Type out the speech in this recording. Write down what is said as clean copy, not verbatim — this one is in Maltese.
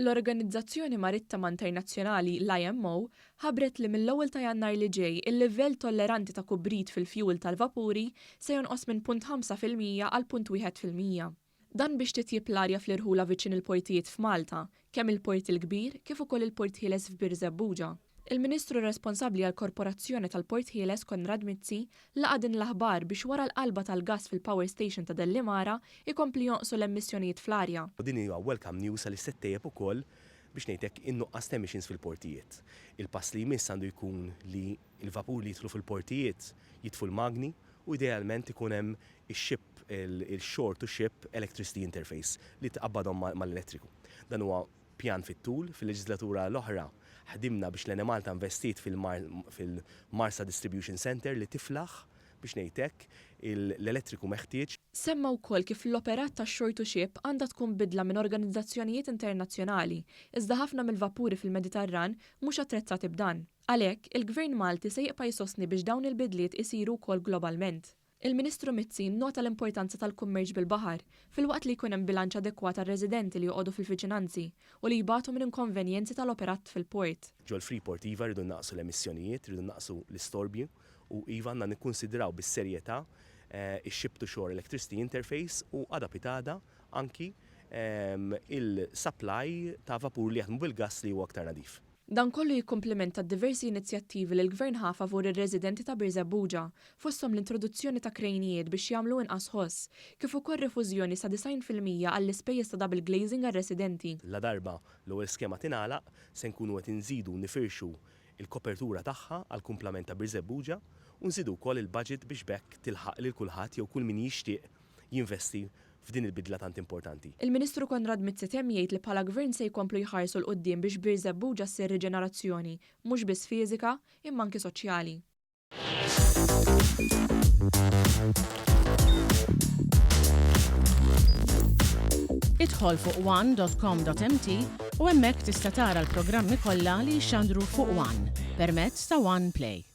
L-Organizzazzjoni Marittima Internazzjonali, l-IMO, ħabbret li mill-ewwel ta' Jannar li ġej il-livell tolleranti ta' kubrit fil-fjuwil tal-vapuri se jonqos minn punt 5% għal punt 1%. Dan biex titjieb l-arja fl-irħula viċin il-portijiet f'Malta, kemm il-Port il-Kbir kif ukoll il-Port Ħieles f'Birżebbuġa. Il-Ministru responsabbli għall-Korporazzjoni tal-Port Ħieles Konrad Mizzi laqa' din l-aħbar biex wara l-qalba tal-gass fil-power station ta' Dellimara jkompli jonqsu l-emissjonijiet fl-arja. Din hija welcome news għaliex se ttejjeb ukoll, biex ngħid hekk, in-nuqqas ta' emissions fil-portijiet. Il-pass li jmiss għandu jkun li l-vapur li jidħlu fil-portijiet jitfu l-magni u idealment ikun hemm ix-ship, il-shore to ship electricity interface li tqabbadhom mal-elettriku. Dan huwa pjan fit-tul, fil-leġislatura l-oħra ħdimna biex l-Enemalta investiet fil-Marsa Distribution Centre li tiflaħ, biex ngħid hekk, l-elettriku meħtieġ. Semma wkoll kif l-operat tax-shore to ship għandha tkun bidla minn organizzazzjonijiet internazzjonali, iżda ħafna mill-vapuri fil-Mediterran mhux attrezzati b'dan. Għalhekk, il-Gvern Malti se jibqa' jsostni biex dawn il-bidliet isiru wkoll globalment. Il-Ministru Mizzi nnota l-importanza tal-kummerċ bil-baħar, filwaqt li jkun hemm bilanċ adekwat għar-residenti li joqogħdu fil-viċinanzi u li jbatu minn inkonvenjenzi tal-operat fil-port. Ġol-Freeport iva rridu nnaqqsu l-emissjonijiet, rridu nnaqqsu l-istorbju u iva għandna nikkunsidraw bis-serjetà x-ship to shore electricity interface u għada pitgħada anki il-supply ta' vapur li jaħdmu bil-gass li huwa aktar nadif. Dan kollu jikkumplimenta d-diversi inizjattivi li l-Gvern ħa favur ir-residenti ta' Birżebbuġa, fosthom l-introduzzjoni ta' krejnijiet biex jagħmlu inqas ħoss, kif ukoll rifużjoni sa 90% għall-ispejjeż ta' double glazing għar-residenti. Ladarba l-ewwel skema tingħalaq, se nkunu qed inżidu u nifirxu l-kopertura tagħha għall-kumplament ta' Birżebbuġa u nżidu wkoll il-budget biex b'hekk tilħaq lil kulħadd jew kull min jixtieq jinvesti f'din il-bidla tant importanti. Il-Ministru Konrad Mizzi temm jgħid li bħala Gvern se jkomplu jħarsu 'l quddiem biex Birżebbuġa ssir riġenerazzjoni mhux biss fiżika imma anki soċjali. Idħol fuq one dot com dot mt u hemmhekk tista' tara l-programmi kollha li jixxandru fuq one permezz ta' One Play.